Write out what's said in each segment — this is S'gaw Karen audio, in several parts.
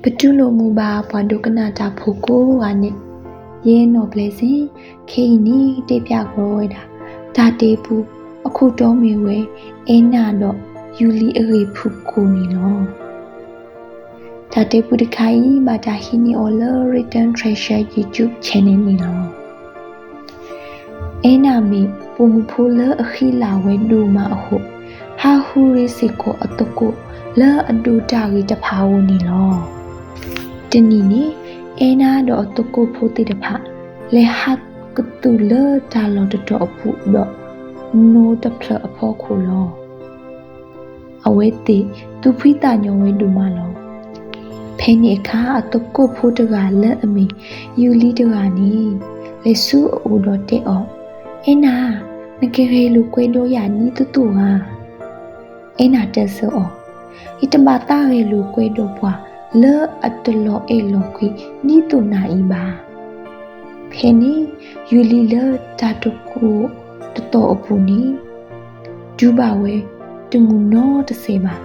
ပတူၢ်လိာ်မုာ်ဘၣ်ပှၤဒိကနၣ်တၢ်ဖိကိးဂၤန့ၣ်, ယဲနီၢ်ပျဲၢ်စ့ၢ်, ခဲအံၤန့ၣ် တဲပၠးကီးဝဲဒၣ် တၢ်တဲပူ အခိၣ်တီမ့ၢ်ဝဲ အဲနၤဒီးယူလံအဂ့ၢ်ဖုၣ်ကိာ်န့ၣ်လီၤ. တၢ်တဲပူတခါအံၤ ဘၣ်တၢ်ဟံးန့ၢ်အီၤလၢ Written Treasure YouTube channel န့ၣ်လီၤ. အဲနၤမ့ၢ်ပိာ်မုၣ်ဖိလၢအဃံလၤဝဲဒိၣ်မးအဃိ, ဟးဟူးရ့စ့ၢ်ကီးအသကိးလၢအဒိးတၢ်ဂ့ၤတဖၣ်အဂီၢ်န့ၣ်လီၤ. တနံၤန့ၣ် အဲနၤဒီးအသကိးဖိသ့ၣ်တဖၣ် လဲၤဟးကသုးလၢတၢ်လီၢ်တတီၤအပူၤဒီး နိတဖျၢၣ်အဖီခိၣ်လီၤ. အဝဲသ့ၣ်သူၣ်ဖှံသးညီဝဲဒိၣ်မးလီၤ. ဖဲန့ၣ်အခါ အသကိးဖိတဂၤလၢအမ့ၢ်ယူလံတဂၤန့ၣ် လဲၤဆူအအိၣ်ဒီးတဲအီၤ, အဲနၤ, နကဂဲၤလိာ်ကွဲဒီးယၤဒ်သိးသိးဧါ. အဲနၤတဲဆၢအီၤ, ယတဘၣ်သးဂဲၤလိာ်ကွဲဒီးပှၤလၢအတလီၤအဲၣ်လီၤကွံဒ်သိးနၤအံၤဘၣ်. ဖဲန့ၣ် ယူလံလၢတၢ်တကိးတတီၤအပူၤန့ၣ် တူၢ်ဘၣ်ဝဲတမုာ်နီတစဲးဘၣ်.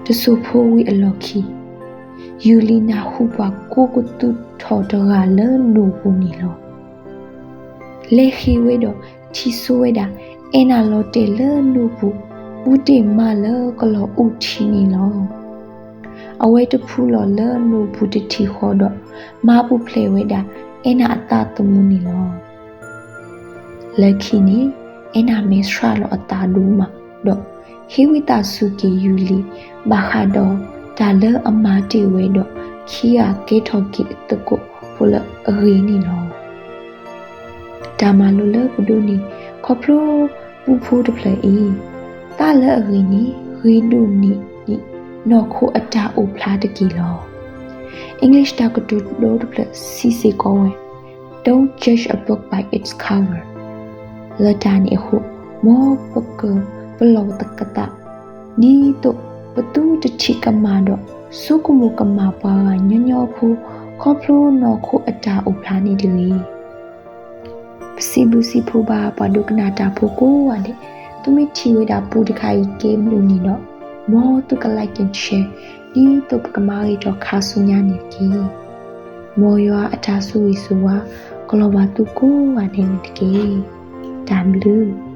တစိၢ်ဖိဝံၤအလီၢ်ခံ ယူလံနၢ်ဟူပှၤကိးကသူၣ်ထီၣ်တဂၤလၢနိၣ်ပူၤန့ၣ်လီၤ. လဲၤဃ့ဝဲဒီးထံၣ်ဆိဝဲဒၣ် အဲနၤလီၤတဲာ်လၢနိၣ်ပူၤ ဘူးတ့ၢ်မးလၢကလီၤအူထံန့ၣ်လီၤ. အဝဲတဖုလီၢ်လၢနိၣ်ပူၤတထံၣ်ဃီဒီး မၤပူၤဖျဲးဝဲဒၣ် အဲနၤအသးသမူန့ၣ်လီၤ. လၢခံန့ၣ် အဲနၤမဲာ်ဆှးလီၤအသးဒိၣ်မးဒီး ဟ့ၣ်ဝံသးစူၤက့ၤယူလံ ဘၣ်ဃးဒီးတၢ်လၢအမၤတ့ၢ်ဝဲဒီး ခံဂၤကဲထီၣ်က့ၤအသကိးဖိလၢအဂ့ၤန့ၣ်လီၤ. တၢ်မၤလိလၢပဒိးန့ၣ် ခီဖျိပူဖိတဖျၢၣ်အံၤ, သးလၢအဂ့ၤန့ၣ် ဂ့ၤဒိၣ်န့ၢ်ဒံးနီၢ်ခိအတၢ်အိၣ်ဖျါတက့ၢ်လီၤ. English တၢ်ကတိၤဒိတဖျၢၣ်စံးစ့ၢ်ကီးဝဲ, Don't judge a book by its cover. လၢတၢ်န့ၣ်အဃိ, မ်ပကပလီၢ်သကသး ဒ်သိးပသုတထံၣ်ကမၣ်ဒီး ဆိကမိၣ်ကမၣ်ပှၤဂၤညီညီဖိ ခီဖျိနီၢ်ခိအတၢ်အိၣ်ဖျါန့ၣ်တဂ့ၤ. ပစံးဘျုးစံးဖှိၣ်ဘၣ်ပှၤဒိကနၣ်တၢ်ဖိကိးဂၤဒဲး, သုမ့ၢ်ထံၣ်ဝဲဒၣ်ပူတခါအံၤကဲဘျုးန့ၣ်ဒီး, မ်သုက like and share ဒ်သိးပကမၤဂ့ၤထီၣ်ခါဆူညါန့ၣ်တက့ၢ်. မ်ယွၤအတၢ်ဆိၣ်ဂ့ၤဆိၣ်ဝါ ကလီၤဘၣ်သုကိးဂၤဒဲးန့ၣ်တက့ၢ်. တၢ်ဘျုး